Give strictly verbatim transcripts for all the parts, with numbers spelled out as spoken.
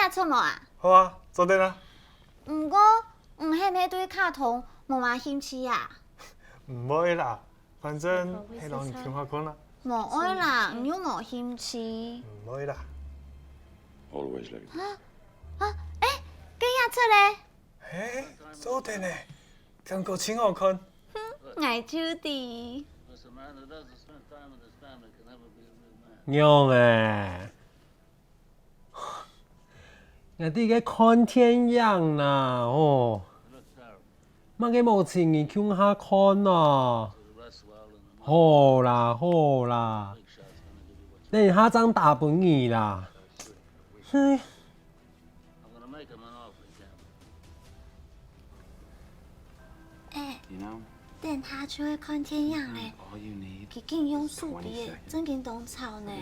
出無啊？好啊，做得啊。毋過，你係毋係對卡通無麼興趣啊？毋會啦，反正係摎你共下看啦。無愛啦，你又無興趣。毋會啦。Always like 啊，啊，欸，該也出咧。欸，做得呢，感覺真好看。哼，𠊎就知。仰欸？ 𠊎在該看電影啦，哦。麼个無請你共下看啊？好啦，好啦，等下正打分你啦。嘿。 欸，等下就愛看電影咧，佢竟用手機仔，正經當吵呢。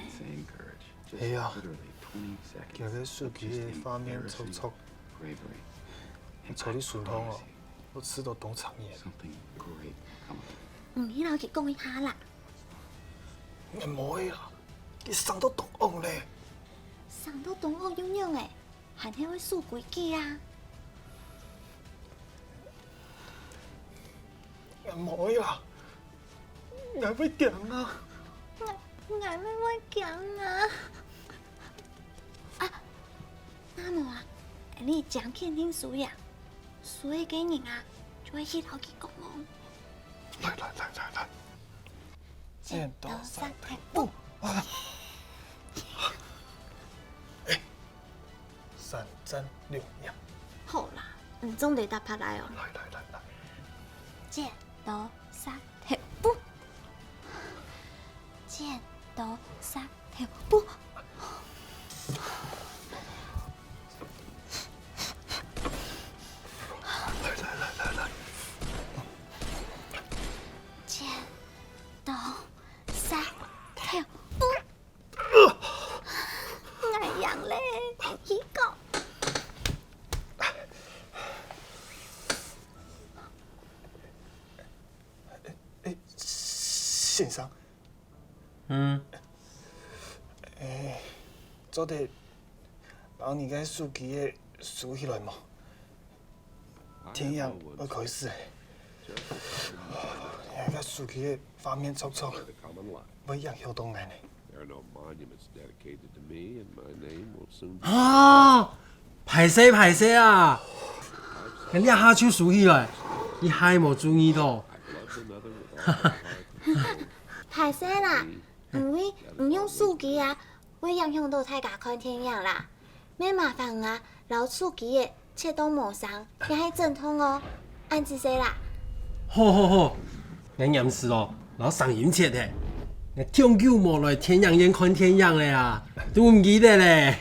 係啊，佢个手機个畫面著著，坐在書堂哦，都試著當長眼。你去摎佢講一下啦。毋會啦，佢生到當惡咧。生到當惡又仰仔？ 還係會守規矩啊。𠊎毋會啊，𠊎會驚啊。𠊎，𠊎乜會驚啊。啊，若無啊，𠊎等將肯定輸贏，輸个人啊，就會去摎佢講哦。來來來來來。 剪刀石頭布。欸，三戰兩贏。好啦，你總得打牌來哦。來來來來。剪刀石頭布。剪刀石頭布。來來來來來。剪 刀石頭布。𠊎贏咧，你講。欸，先生。嗯。欸，做得摎你个手機仔收起來無？ 電影愛開始咧。你个手機个畫面著著，會影響到𠊎呢。啊！歹勢歹勢啊！𠊎這下就收起來，你還無注意到。歹勢啦，因為你用手機啊， 會影響到大家看電影啦。乜麻煩啊，摎手機仔切到無聲，也係震動哦，恁仔細啦。好好好，𠊎黏時哦，摎聲音切忒。𠊎當久無來電影院看電影咧啊，都毋記得咧。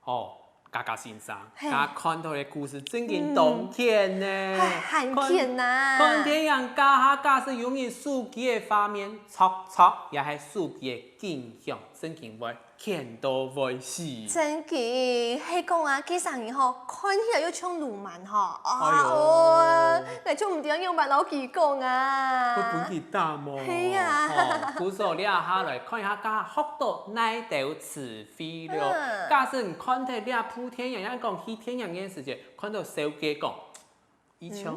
哦，嘉嘉先生，嘿。𠊎看到个故事正經當譴呢。嗯。唉，還譴啊。看，看電影該下假使有人手機个畫面著著，也係手機个景象，正經會譴到會死。正經，係講啊，該儕人吼，看起來又像鱸鰻吼。啊，哎喲。哦，𠊎就毋知愛仰般摎佢講啊。會分佢打無？係啊。哦，故所這下來看一下，該下學到哪兜詞 費了。嗯。假使你看忒這部電影，也講去電影院時節，看到小姐講，佢像，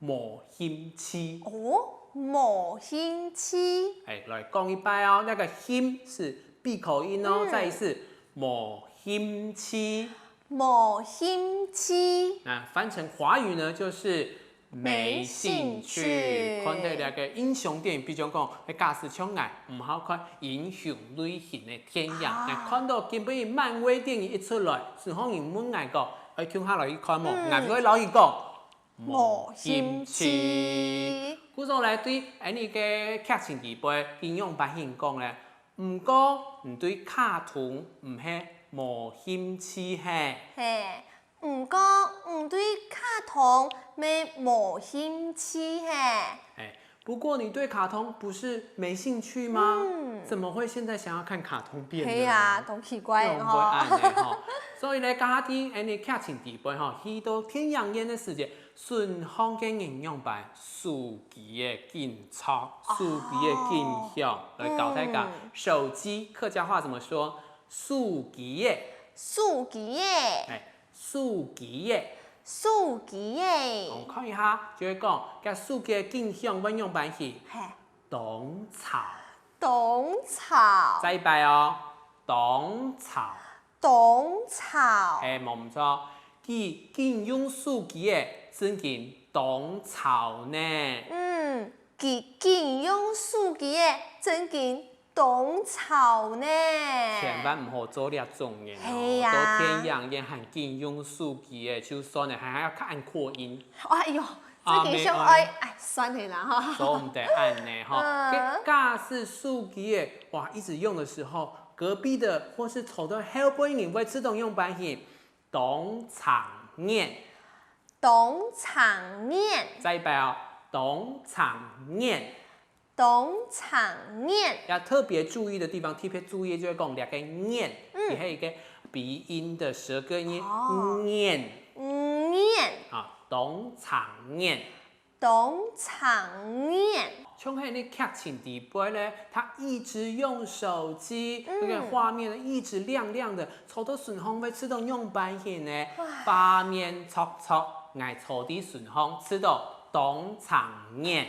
嗯，無興趣。哦，無興趣。哎，來講一擺哦，那個興是閉口音哦，嗯。再一次，無興趣。無興趣。那翻成華語呢，就是 沒興趣。沒興趣。看忒這個英雄電影，比將講，該假使像𠊎，毋好看英雄類型个電影。啊。𠊎看到今晡日漫威電影一出來，就有人問𠊎講，愛共下來去看無？嗯。𠊎就會摎佢講，無興趣。無興趣。故所來對恁呢个劇情裡背，仰般形講呢？毋過，你對卡通毋係無興趣係？嘿， 毋過，你對卡通乜無興趣嘿？哎，不过你对卡通不是没兴趣吗？嗯怎么会现在想要看卡通片呢？係啊，當奇怪用會恁吼。呢吼。所以呢，家下在恁呢劇情底背吼，去到電影院个時節，順行个人仰般，手機个緊掣，手機个緊響，來教大家。手機客家話怎么说？手機个，手機个，哎，手机个。手機个，我们看一下，就会讲，該手机个紧响會仰般去？嘿，當吵。當吵，再一擺哦，當吵。當吵，哎，無毋著，佢緊用手機个，正經當吵呢。嗯，佢緊用手機个，正經當吵呢。千萬毋好做這種人哦！係啊到電影院還緊用手機个，就算了，還還要看擴音。哎喲，啊這個想沒愛，哎，算了啦哈。做毋得恁呢哈。嗯該假使手機个，哇，一直用的時候，隔壁的或是坐到後背人會自動用白眼，當長眼。當長眼，再一擺哦，當長眼。當長眼，要特別注意的地方，特別注意就係講這個眼，嗯佢係一個鼻音的舌根音，哦眼嗯眼，啊，當長眼。當長眼。像係你劇情底背呢，他一直用手機，嗯那個畫面呢一直亮亮的，坐到順風會自動用白眼呢，畫面著著，𠊎坐在順風，自動當長眼。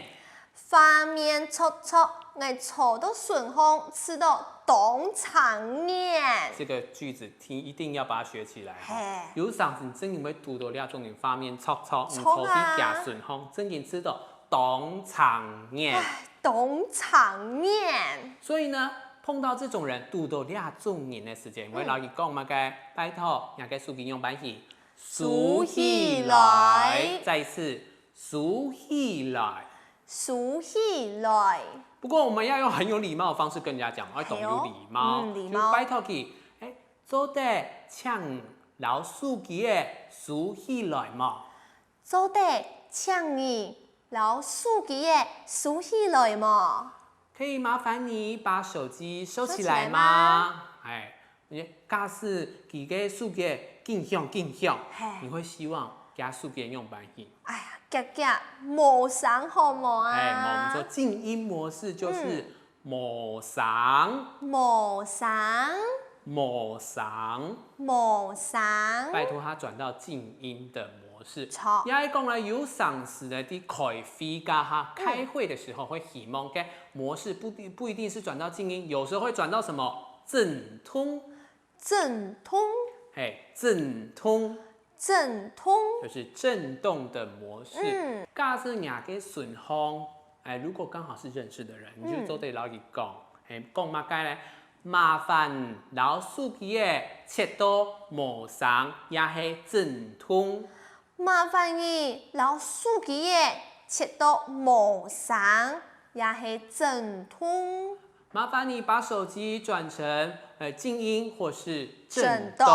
畫面著著，𠊎坐到順風，自動當長眼。這個句子聽一定要把它學起來哈。嘿有常時真正會堵到這種人畫面著著，你著啊坐在假順風，真正自動當長眼。當長眼，所以呢，碰到這種人，堵到這種人的時間，我會摎佢講麼个？拜託，若个手機用白眼，收起來再一次，收起來。收起來。不過我們要用很有禮貌的方式跟人家講，要懂有禮貌。哎喲嗯禮貌就拜託佢，哎，做得請摎手機仔收起來無？做得請你摎手機仔收起來無？可以麻煩你把手機收起來嗎？收起來嗎哎，假使佢个手機緊響緊響嘿，你會希望佢手機用白眼？哎呀，遽遽無聲好無啊？哎，我們說靜音模式就是無聲，無聲，無聲。無聲。拜託他轉到靜音的模式。著也係講呢，有常時呢，在開會該下，開會的時候會希望該模式不不一定是轉到靜音，有時候會轉到什麼？震動。震動，嘿，震動。震動。就是震動的模式。嗯假使若个順風，哎，如果剛好是認識的人，你就做得摎佢講，哎，講麼个呢？麻煩摎手機仔切到無聲，也係震動。麻煩你摎手機仔切到無聲，也係震動。麻煩你把手機轉成呃靜音或是震震動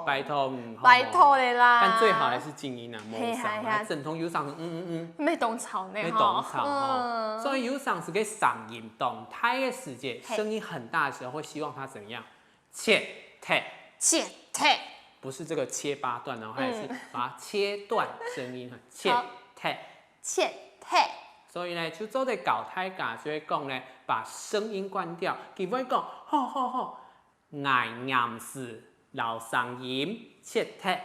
拜託，嗯，好拜託你啦。但最好還是靜音啊，無聲啊，嘿嘿嘿震動有聲，嗯嗯嗯。沒當吵呢，會當吵哈。嗯所以有常時个聲音當大个時節，嘿聲音很大的時候，會希望它怎麼樣？切忒，切忒，不是這個切八段哦，它也是把它切斷聲音哈，切好忒。切忒。所以呢，就做得教大家，就會講呢，把聲音關掉。佢會講，好好好，𠊎黏時摎聲音切忒。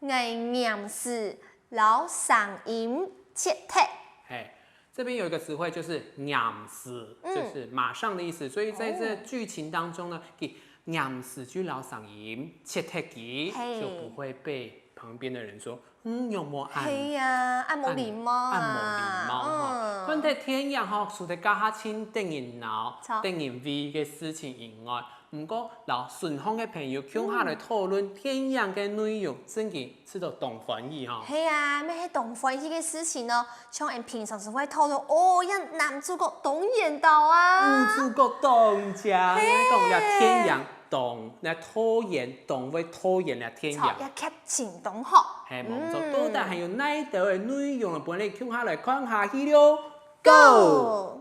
𠊎黏時摎聲音切忒。哎，這邊有一個詞彙就是黏時，嗯就是馬上的意思。所以在這哦劇情當中呢，佢黏時就摎聲音切忒佢，嘿就不會被旁邊的人說，嗯，有沒有按？係啊，恁無禮貌啊，恁無禮貌哈。嗯看忒電影吼，除了該下盡得人惱、著得人畏个事情以外，毋過摎身旁个朋友共下來討論電影个內容，真經 試著當歡喜吼。係啊，乜係當歡喜个事情哦。像𠊎平常時會討論，哦，這男主角當緣投啊。女主角當靚，講這電影當，那討緣當會討緣這電影。著，這劇情當好。係，無錯，嗯到底還有哪一條个內容，分你共下來看下去咯。Go！